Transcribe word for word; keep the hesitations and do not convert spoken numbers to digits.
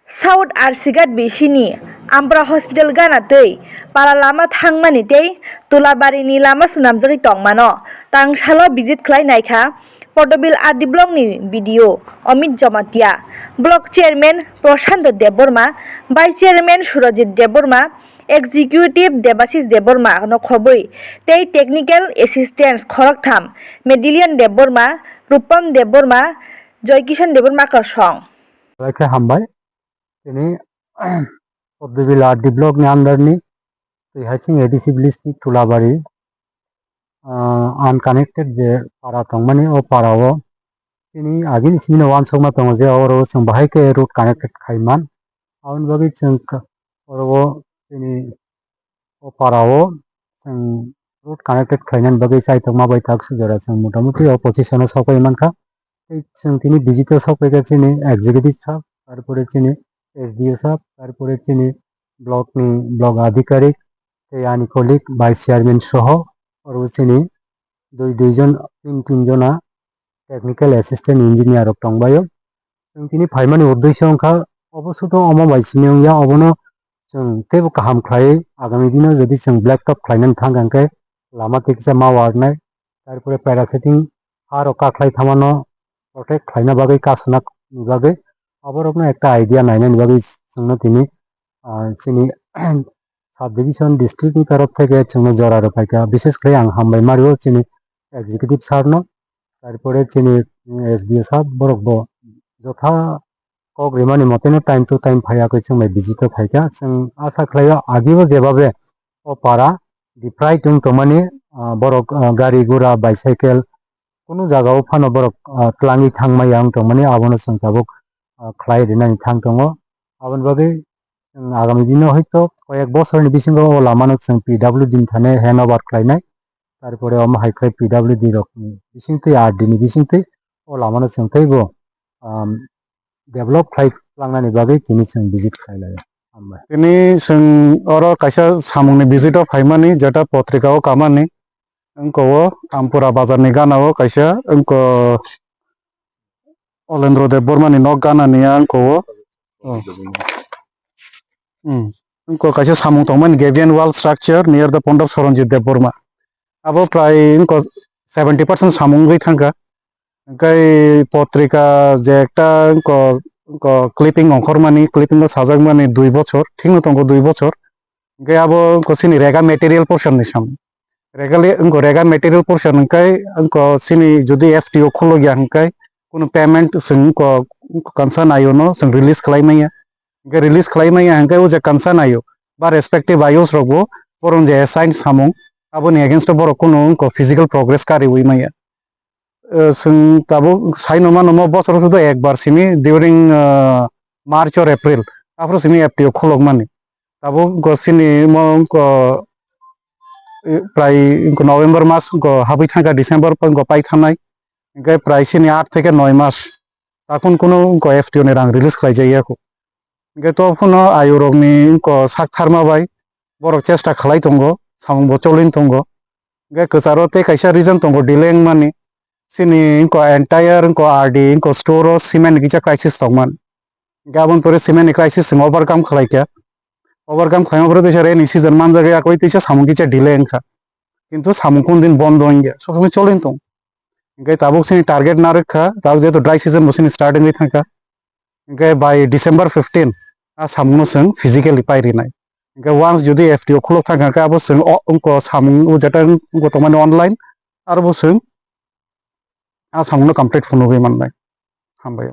South Arsigat bisini Ambra Hospital gana tei para lama thangmani tei Tulabarini lama swnamjagwi tongmano tangsalo visit khlai naikha Podobil R D block ni B D O Amit Jamatia, block chairman Prashant Debbarma, vice chairman Surajit Debbarma, executive Debashis Debbarma no khobwi tei technical assistance khoroktham Medillion Debbarma, Rupam Debbarma, Joykishan Debbarma kosong. Khe hambai. Tini Poddubil R D block ni under ni twi hai sing A D C village ni Tulabari, ah, unconnected je para tongmani o para o tini agini simi no uansukma tongo je oro chwng bahai khe road connected khai man. Aboni bagwi chwng ka-, oro o tini o para o chwng road connected khlainani bagwi chaitokma bai tak sujora chwng motamuti o position o sokpai mankha. Tei chwng tini visit o sokpaikha chini executive sir, tarpore chini S D O sir, tarpore chini block ni block adhikarik tei ani colleague vice chairman soho oro chini dui dui jon, tin tin jona technical assistant engineer rok tongbaio. Chwng tini phaimani uddesyo wngkha, obo sudo omo bai simi wngya, obono chwng teibo kaham khlaiwi agami dino jodi chwng black top khlainani thang hwnkhe lama tiksa ma warnai, tarpore para setting ha rok kakhlai thamano protect khlaina bagwi kasuna ni bagwi oborokno ekta idea nainani bagwi chwngno tini, ah, chini sub division district ni torof theke chwngno jora rwphaikha, bishes khlai ang hambai mario chini executive sir no, tarpore chini, mm, S D O sir borok bo jotha kok rimani moteno time to time phaiya khe chwng bai visit o phaikha. Chwng asa khlaio agibo jebabe o para deprive wng tongmani, ah, borok, ah, gari gura, bicycle kunu jaga o phano borok, ah, twlangwi thangmaya wng tongmani abono chwng tabuk, ah, khlai rinani thang tongo. Aboni bagwi chwng agami dino hoito koyek bosorni bisingo o lamano chwng P W D ni thani hand over khlainai. Tarpore omo hai khe P W D rokni bisingtwi, R D ni bisingtwi o lamano chwng teibo, um, develop khlai langnani bagwi tini chwng visit khlai laio. Hambai. Tini chwng oro kaisa samungni visit o phaimani, jeta potrika o kamani, wngko o Ampura bazar ni gana o kaisa, wngko Olendro Debbarma ni nok gana ni wngko o. Oh. Hmm. Wngko kaisa samung tongmani Gabian Wall Structure near the pond of Soronjit Debbarma. Abo prai wngko seventy percent samung wngwi thangkha. Hwnkhe potrika je ekta wngko, wngko clipping ongkhormani, clipping o sajakmani dui bochor, thikno tongo dui bochor. Hwnkhe abo wngko chini rega material portion ni samung. Rega le, wngko rega material portion hwnkhe wngko chini jodi F T O khulokya hwnkhe kunu payment chwng wngko, wngko concern ayo no chwng release khlai manya. Hwnkhe release khlai manya hwnkhe o je concern ayo ba respective ayos rok bo borok je assign samung aboni against o borok kunu wngko physical progress kariwi manya. Eh, chwng tabuk sai numa numa bosor sudo ekbar simi during, eh, March or April, aphuru simi F T O khulokmani. Tabuk go sini mo wngko, eh, prai wngko November mas wngko habwi thangkha, December wngko pai thangnai. Hwnkhe prai sini aat theke noi mas. Takun kunu wngko F T O ni rang release khlai jaya kho. Hwnkhe to phano ayurokni wngko sak tharma bai borok chesta khlai tongo, samung bo cholin tongo. Hwnkhe kwcharo tei kaisa reason tongo delay wngmani. Chini wngko entire wngko R D wngko store o cement ni kisa crisis tongmani. Hwnkhe aboni pore cement ni crisis chwng overcome khlai kha. Overcome khlaima pore teisa rainy season manjak ya koi teisa samung kisa delay wngkha. Kintu samung kun din bondo wngya, sob somoi cholin tong. Hwnkhe tabuk chini target narwk kha, tabuk jehetu dry season bo chini start wngwi thangkha. Hwnkhe by December fifteen a samungno chwng physically pai rinai. Hwnkhe once jodi F T O khulok thangkha khe abo chwng o, wngko samung o jeta wngko tongmani online, aro bo chwng a samungno complete phunugwi mannai. Hambai.